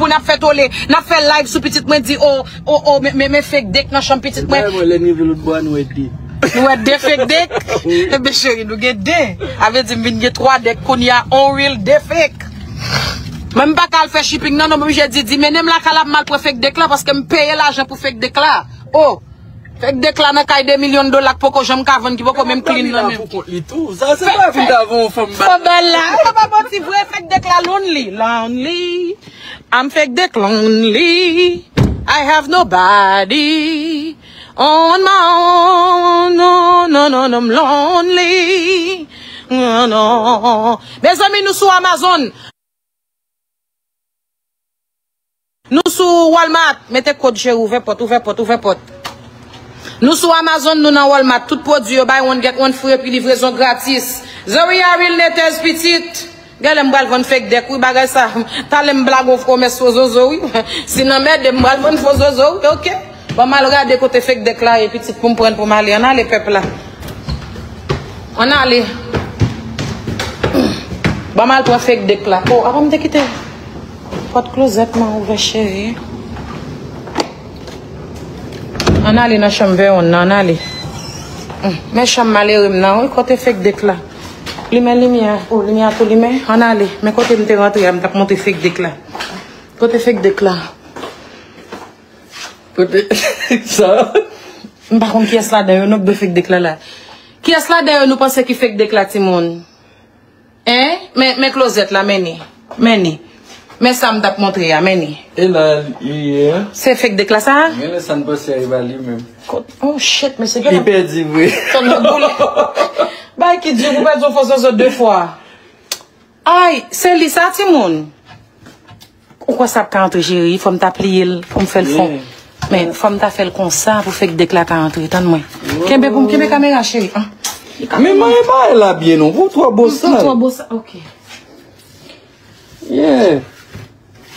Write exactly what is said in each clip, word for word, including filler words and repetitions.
pou n ap fè tole, n ap fè live sou pitit mwen, di, o, o, o, men, men, men fake dèk nan chanm pitit mwen. Bay mwen lè n rive lòt bò a, nou wè de. Nou wè de fake dèk? Wi. Enben, cheri, nou gen de. A vle di, m vin gen twa dèk kounye a, on real, de fake. Men m pa ka al fè shipping, non, non, m oblije di, di, mennen m lakay la, m al pran fake dèk la, paske m peye lajan pou fake dèk la. O, fake dèk la nan kay de milyon dola k poko janm ka vann, ki poko menm clean nan men. Pou kont li tou. Sa se pa vin ta vann yon fanm ba. Fanm ba la. Sa pa manti vre, fake dèk la lonely. Lonely. I'm fake dèk lonely. I have nobody on my own. No, no, no, no, I'm lonely. No, no. Mezanmi, nou sou Amazon. Nou sou Walmart. Mete kòd, cheri, ouvè pòt, ouvè pòt, ouvè pòt. Nou sou Amazon, nou nan Walmart. Tout pwodui yo, buy one, get one free, epi livrezon gratis. Zoe Aril Netez pitit. Genlè m pral vann fake dèk, wi, bagay sa. Talè m blague yon pwomès fo zozo, wi. Si nan mède m pral vann fo zozo, wi, oke. Ban m al gade kote fake dèk la ye, pitit, pou m pran pou m ale. Ann ale, pèp la. Ann ale. Ban m al pran fake dèk la. O, apa m te kite pòt klozèt mwen ouvè, cheri? Ann ale nan chanm Veron nan, ann ale. Hmm, men chanm malere m nan, wi, kote fake dèk la? Limen limyè, o, limyè a tou limen. Ann ale. Men kote m te rantre a, m t ap montre fake dèk la. Kote fake dèk la? Kote sa? M pa konn kiyès ladan yo, non, k dwe fake dèk la la. Kiyès ladan yo nou panse ki fake dèk la, timoun? Hein? Men, men klozèt la, men ni. Men ni. Men sa m t ap montre a, men ni. E la, li ye. Se fake dèk la, sa? Men lè sa n panse a, e pa li menm. Kot-, oh shit, mesye, li pèdi vre. Tann nan boule. Bay ki di ou pèdi yon fo zozo de fwa. Ay, se li sa, timoun. Ou kwè sa ap ka antre, cheri? Fò m ta pliye l pou m fè l fon. Yeah. Men, fò m ta fè l konsa pou fake dèk la ka antre. Tann mwen. Kenbe pou m kenbe kamera, cheri. Ah. Men mwen pa la byen non. Ou twò bosal. Ou twò bosal. Ok. Yeah.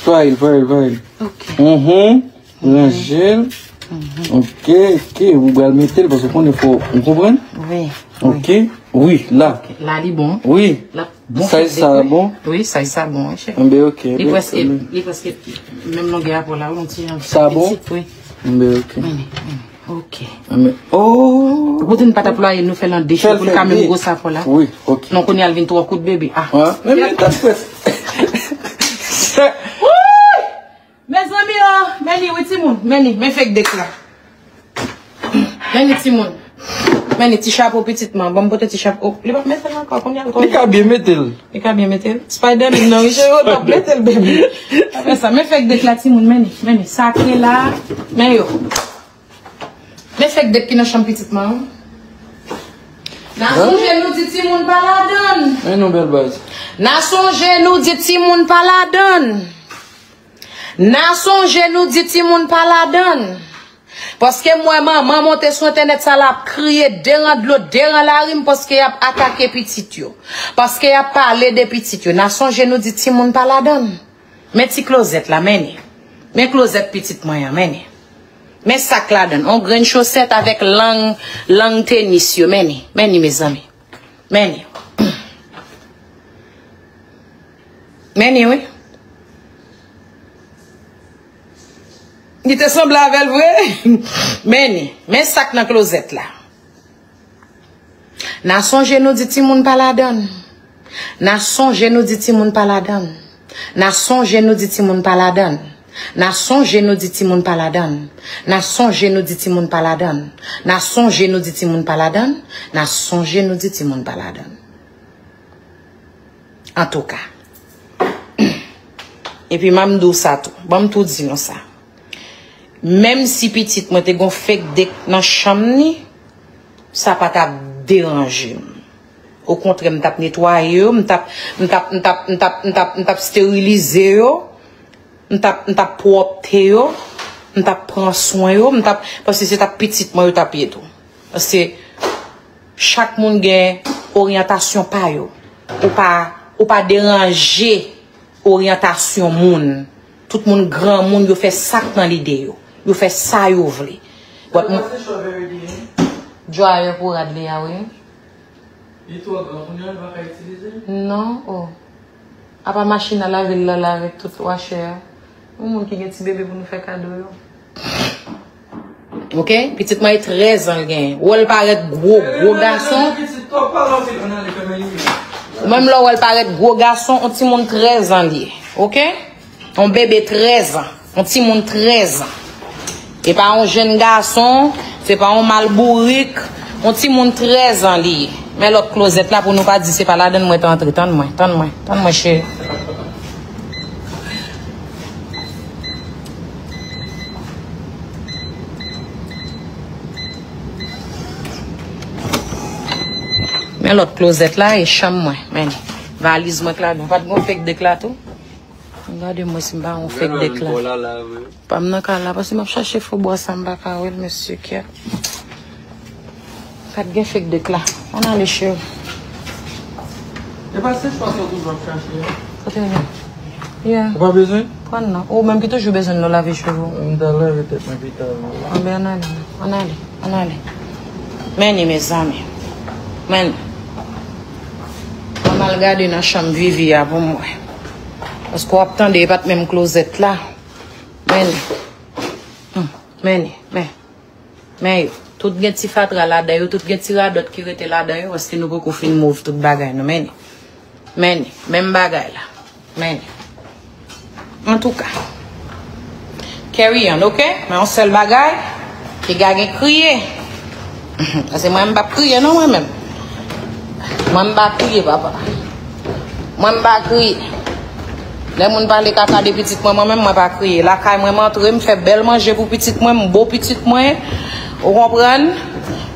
Fayil, fayil, fayil. Ok. Mhm. Ranje l. Mhm. Ok, ok. Ou pral mete l paske konnen fò, ou konprann? Wi, wi. Ok. Wi, la. Ok. La, li bon. Wi. La, bon. Size sa bon? Wi, size sa bon, wi, cheri. Enben, ok. Li prèske, li prèske menm longè a pou la, wi, yon ti jan pitit, wi. Sa bon? Enben, ok. Wi, wi. Ok. Enben, oh. Ou kote n pa t ap lwaye, nou fè l an de chè pou l ka menm gwo sa pou la. Wi, ok. Non, kounye a l vin twò kout, baby. Ah. Ah, men, men, ta près. Wouy! Mezanmi, oh, men li, wi, timoun. Men li, men fake dèk la. Men li, timoun. Men li, ti chapo pitit mwen. Ban m pote ti chapo. Oh, li pa mete l ankò, kounye a l. Li ka byen mete l. Li ka byen mete l. Spider-Man nan, wi, cheri, w t ap mete l, baby. Apre sa, men fake dèk la, timoun, men li, men li. Sa k la, men yo. Men fake dèk ki nan chanm pitit mwen an. N a sonje nou di timoun pa ladann. Men nou bèl baz. N a sonje nou di timoun pa ladann. N a sonje nou di timoun pa ladann. Paske m wè manman monte sou entènèt sa la ap kriye, deran dlo, deran larim, paske y ap atake pitit yo. Paske y ap pale de pitit yo. N a sonje nou di timoun pa ladann. Men ti klozèt la, men ni. Men klozèt pitit mwen an, men ni. Men sa k ladann. On grenn chosèt avèk lang, lang tenis yo, men ni. Men ni, mezanmi. Men ni. Men ni, wi. Li te sanble avè l vre. Men ni. Men sa k nan klozèt la. N a sonje nou di timoun pa ladann. N a sonje nou di timoun pa ladann. N a sonje nou di timoun pa ladann. N a sonje nou di timoun pa ladann. N a sonje nou di timoun pa ladann. N a sonje nou di timoun pa ladann. N a sonje nou di timoun pa ladann. Antouka. Epi m ap di w sa tou. Ban m tou di nou sa. Menm si pitit mwen te gon fake dèk nan chanm ni, sa pa t ap deranje m. Okontrè, m t ap netwaye yo, m t ap, m t ap, m t ap, m t ap, m t ap, m t ap sterilize yo, m t ap, m t ap pwòpte yo, m t ap pran swen yo, m t ap, paske se t ap pitit mwen yo t ap ye tou. Paske chak moun gen oryantasyon pa yo. Ou pa, ou pa deranje oryantasyon moun. Tout moun granmoun, yo fè sa k nan lide yo. Yo fè sa yo vle. But m- Dryer pou rad li a, wi. Li twò gran kounye a, li pa ka itilize? Non, oh. Apa machin a lave l la, la avèk tout wachè a. Yon moun ki gen ti bebe pou nou fè kado yo. Ok? Pitit mwen e trèz an l genyen. Ou wè l parèt gwo, gwo gason. Ou menm lè w wè l parèt gwo gason, yon timoun trèz an li ye. Ok? Yon bebe trèz an. Yon timoun trèz an. Se pa yon jèn gason, se pa yon mal bourik. Yon timoun trèz an li ye. Men lòt klozèt la pou nou pa di se pa ladann mwen te antre. Tann mwen, tann mwen, tann mwen, cheri. Men lòt klozèt la, e chanm mwen. Men valiz mwen k ladan. Pa t gen fèk dèk la tou? Gade mwen si m pa yon fèk dèk la. Pa m nan kay la, paske m ap chache fo bwa sa, m pa ka wè l, mesye, kyèt. Pa t gen fèk dèk la. Ann ale, cheri. E pa se chwa sa w toujou ap chache a? Kote l ye? Yeah. Ou pa bezwen? Pran nan. Ou menm ki toujou bezwen l lè w lave cheve w. M ta lave tèt mwen pita. Anben, ann ale. Ann ale. Ann ale. Men li, mezanmi. Men li. Ann al gade nan chanm Vivi a pou m wè. Paske w ap tande, e pa t menm klozèt la. Men li. Hmm. Men li. Men. Men yo, tout gen ti fatra ladan yo, tout gen ti radòt ki rete ladan yo, paske nou poko fin move tout bagay nou. Men li. Men li. Menm bagay la. Men li. Antouka. Carry on, ok? Men yon sèl bagay, piga gen kriye. Paske mwen, m p ap kriye non, mwen menm. Mwen, m pa kriye, papa. Mwen, m pa kriye. Lè moun pale kaka de pitit mwen, mwen menm, mwen pa kriye. Lakay mwen, m antre, m fè bèl manje pou pitit mwen, m bo pitit mwen. Ou konprann?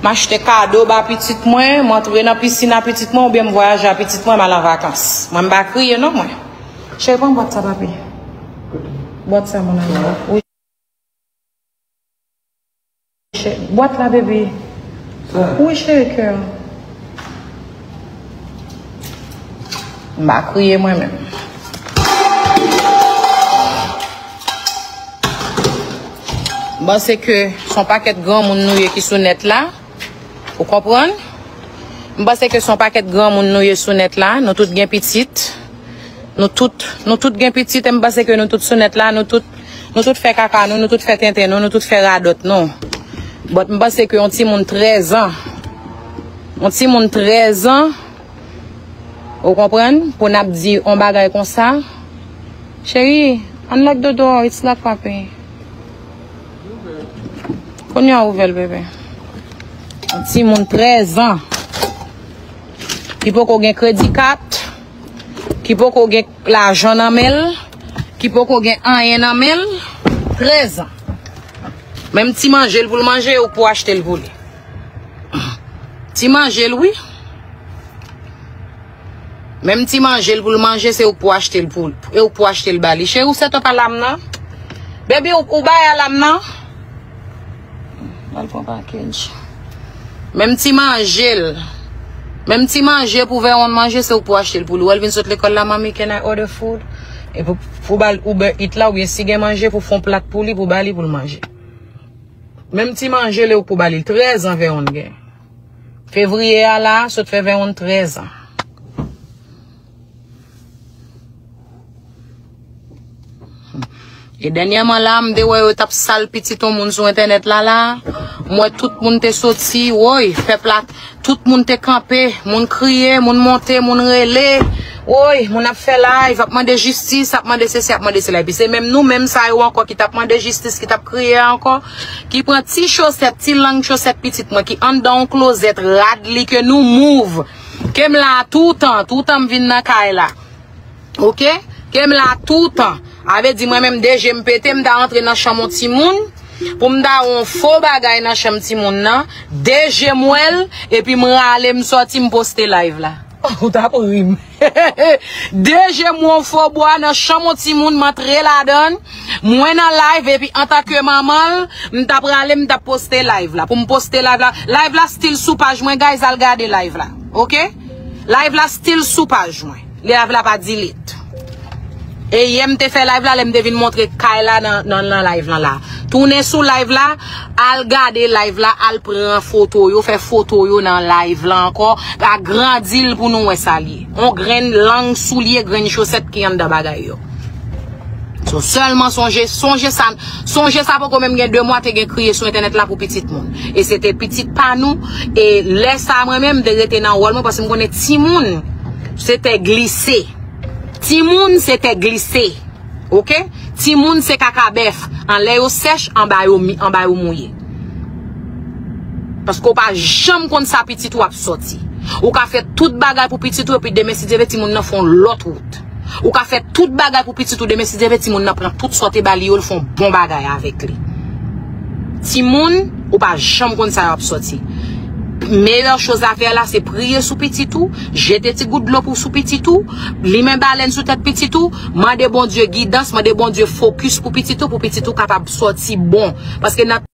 M achte kado ba pitit mwen, m antre nan pisin a pitit mwen, oubyen m vwayaje a pitit mwen, m al an vakans. Mwen, m pa kriye non, mwen. Cheri, pran bwat sa, papi. Bwat sa, mon amour. Wi. Bwat la, baby. Wi, cheri, kè. M pa kriye mwen menm. M panse ke se yon pakèt granmoun nou ye ki sou nèt la. Ou konprann? M panse ke se yon pakèt granmoun nou ye sou nèt la. Nou tout gen pitit. Nou tout, nou tout gen pitit, e m panse ke nou tout sou nèt la, nou tout, nou tout fè kaka nou, nou tout fè tenten nou, nou tout fè radòt nou. But m panse ke yon timoun trèz an, yon timoun trèz an, ou konprann, pou n ap di yon bagay konsa, cheri, unlock the door, it's locked, papi. Kounye a ouvè l, bebe. Yon timoun trèz an, ki poko gen kredi kat, ki poko gen lajan nan men l, ki poko gen anyen nan men l, trèz an. Menm ti manje l pou l manje, ou pou achte l pou li. Ti manje l, wi. Menm ti manje l pou l manje, se ou k pou achte l pou, e ou k pou achte l ba li. Cheri, ou sèt ou pa la m nan? Baby, ou, ou bay a la m nan? Al pran package. Menm ti manje l. Menm ti manje pou Vèwonn manje, se ou k pou achte l pou li. Ou wè l vin sot lekòl la, "Mommy, can I order food?" E pou, pou ba l Uber Eats la, oubyen si gen manje, pou fè yon plat pou li, pou ba li, pou l manje. Menm ti manje l, e ou k pou ba li. Trèz an Vèwonn gen. Fevriye a la, sot fè Vèwonn trèz an. E dènyèman la, m te wè yo t ap sal pitit yon moun sou entènèt la, la. M wè tout moun te soti, woy, pèp la, tout moun te kanpe, moun kriye, moun monte, moun rele. Woy, moun ap fè live, ap mande jistis, ap mande sesi, ap mande sela. Epi se menm nou, menm sa yo ankò ki t ap mande jistis, ki t ap kriye ankò, ki pran ti chosèt, ti lang chosèt pitit mwen, ki anndan yon klozèt rad li ke nou move. Ke m la toutan, toutan m vin nan kay la. Ok? Ke m la toutan. A vle di mwen menm de je m pete, m ta rantre nan chanm yon timoun, pou m ta wè yon fo bagay nan chanm timoun nan, de je m wè l, epi m rale m sòti m poste live la. Ou t ap ri m. De je m wè yon fo bwa nan chanm yon timoun, m antre ladan l, mwen nan live, epi antanke manman l, m t ap rale m t ap poste live la. Pou m poste live la, live la still sou paj mwen, guys, al gade live la. Ok? Live la still sou paj mwen. Live la pa delete. E yè m te fè live la, lè m te vin montre kay la nan, nan, nan live lan la. Tounen sou live la, al gade live la, al pran foto yo, fè foto yo nan live la ankò, agrandi l pou nou wè sa l ye. On grenn lang soulye, grenn chosèt ki anndan bagay yo. So, sèlman sonje, sonje sa, sonje sa poko menm gen de mwa te gen kriye sou entènèt la pou pitit moun. E se te pitit pa nou, e lè sa mwen menm m te rete nan wòl mwen, paske m konnen timoun se tè glise. Timoun se tè glise. Oke? Timoun se kaka bèf. Anlè yo sèch, anba yo, mi- anba yo mouye. Paske w pa janm konn sa pitit ou ap sòti. Ou ka fè tout bagay pou pitit ou, epi demen si Dye vle timoun nan fè yon lòt wout. Ou ka fè tout bagay pou pitit ou, demen si Dye vle timoun nan pran tout sa w te ba li yo, l fè yon bon bagay avèk li. Timoun, ou pa janm konn sa y ap sòti. Meyè choz a fè la, se priye sou pitit ou, jete ti gout dlo pou sou pitit ou, limen balèn sou tèt pitit ou, mande Bondye gidans, mande Bondye fokis pou pitit ou, pou pitit ou kapab sòti bon. Paske nan